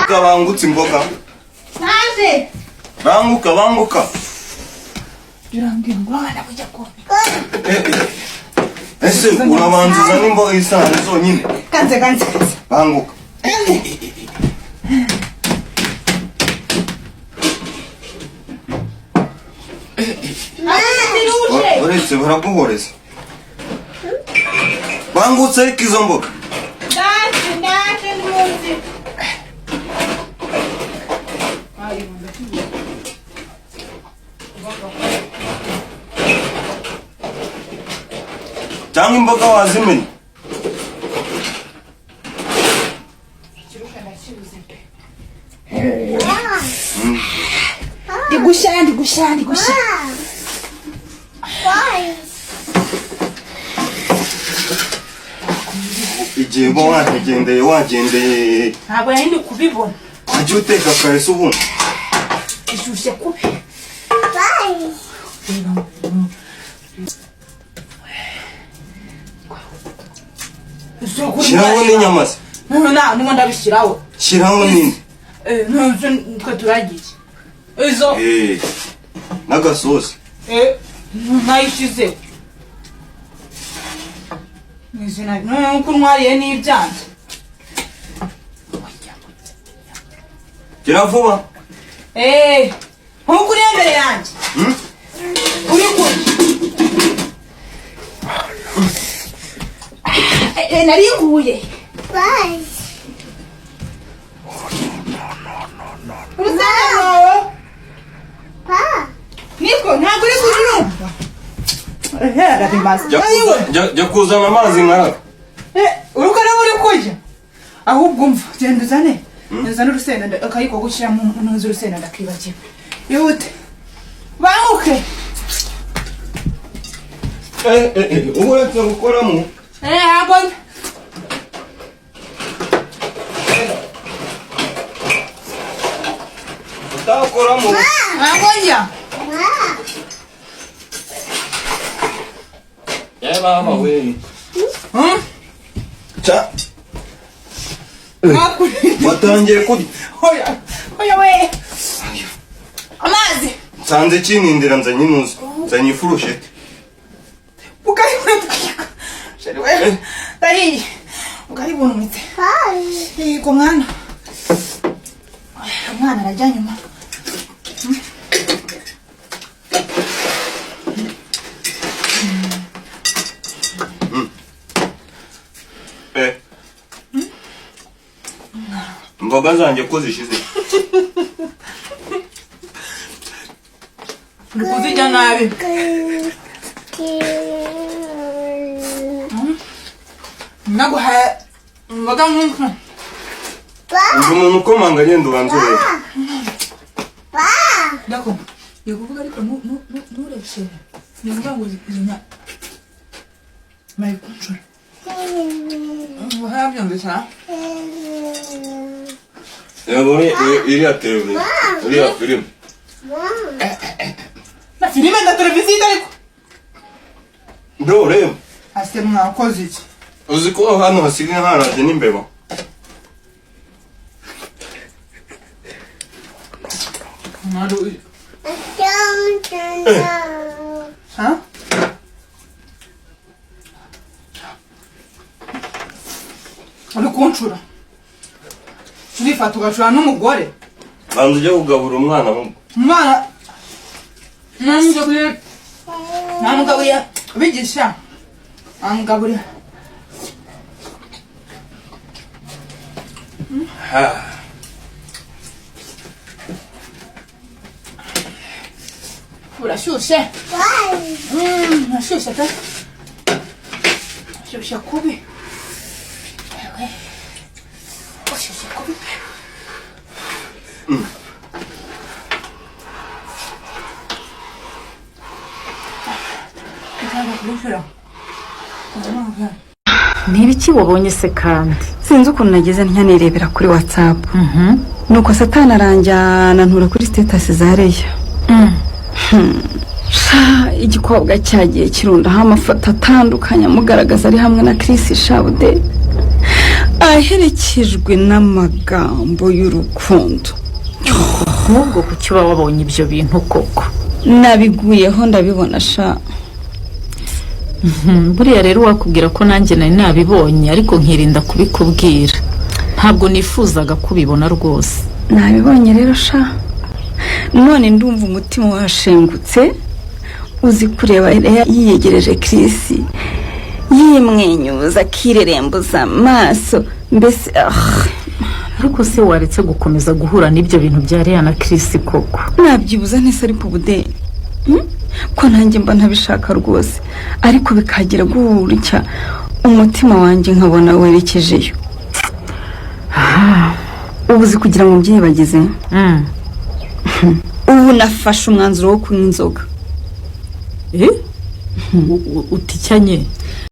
Ukabangutse imboga. Naje. Banguka, banguka. Urambwira ngo abana bujya komeka. Ese urabanza uzane imboga isahani zonyine? Kanze, kanze, kanze. Banguka. Uretse baraguhoreza. Bangutse ariko izo mboga. Ndaje, ndaje ntuzi. Cyangwa imboga wazimenya. Ndigushya, ndigushya, ndigushya. Igihe uba wagendeye wagendeye. Ntabwo nari ndi kubibona. Wajya uteka kare se ubundi. Ishyushye kubi. Shyiraho n'inyama se. Nta, ndimo ndabishyiraho. Shyiraho n'indi. Ntuzi twe turagiye. Izo. N'agasosi. Nayishyizeho. Izina nuko untwariye n'ibyanjye. Gira vuba. Nkuko uri imbere yanjye. Uri kure. Nari nguye. Urusenda rwawe. Niko ntabwo uri kubyumva. Arabimaze. Jya kuzana amazi nkarabe. Uruko nawe uri kurya. Ahubwo umva, genda uzane. Uzane urusenda, akayiko gushyiramo ntuzi urusenda ndakibagiwe. Ihute. Banguke. Ubu uretse gukoramo. Ntabwo. Utakoramo. Ntabwo njya. Mama we. Cha. Watangiye kurya. Oya, oya we. Amazi. Nsanze kinindira nzanye inusu. Nzanye ifurusheti. Ubugari buratwika. Sheri we. Ndahiye. Ubugari bunumitse. Yego mwana. Umwana arajya nyuma. Imboga zanjye ko zishize. Uri kuzirya nabi. Naguhaye imboga nk'uko. Uyu muntu ukomanga agenda ubanza urebe. Ndako. Ngiye kuvuga ariko nturekere. Ni ukuvuga ngo zinya. Mayi kunshura. Wabyumvise? Yego iriya televiziyo. Iriya filime. Na filime na televiziyo ariko. Ndore. Ase mwakoze iki? Uzi ko hano hasigaye haraje n'imbeba. Ha? Uri kunshura. Urifata ugacura n'umugore. Banza ujye kugabura umwana ahubwo. Umwana namugaburiye. Namugaburiye bigisha. Namugaburiye. Urashyushye. Urashyushye pe. Urashyushye kubi. Urashyushye kubi pe. Ni ibiki wabonye se kandi? Sinzi ukuntu nageze ntya kuri WhatsApp. Nuko Satani aranjyana ntura kuri status za Leya. Igikobwa cyagiye kirundaho amafoto atandukanye amugaragaza ari hamwe na Chris Shabude. Aherekejwe n'amagambo y'urukundo. Nk'ubwo kuki uba wabonye ibyo bintu koko? Nabiguyeho ndabibona sha. Buriya rero wakubwira ko nanjye nari nabibonye, ariko nkirinda kubikubwira. Ntabwo nifuzaga kubibona rwose. Nabibonye rero sha, none ndumva umutima washengutse. Uzi kureba Leya yiyegereje Chris, yimwenyuza, akirerembuza amaso, mbese ah. Ariko se waretse gukomeza guhura n'ibyo bintu bya Leya na Chris koko? Nabyibuza ntese? Ariko ubude ko nanjye mba ntabishaka rwose, ariko bikagira gutya umutima wanjye nkabona werekejeyo. Ubu uzi kugira ngo mbyibagize, ubu nafashe umwanzuro wo kunywa inzoga. Eh? Uticyanye?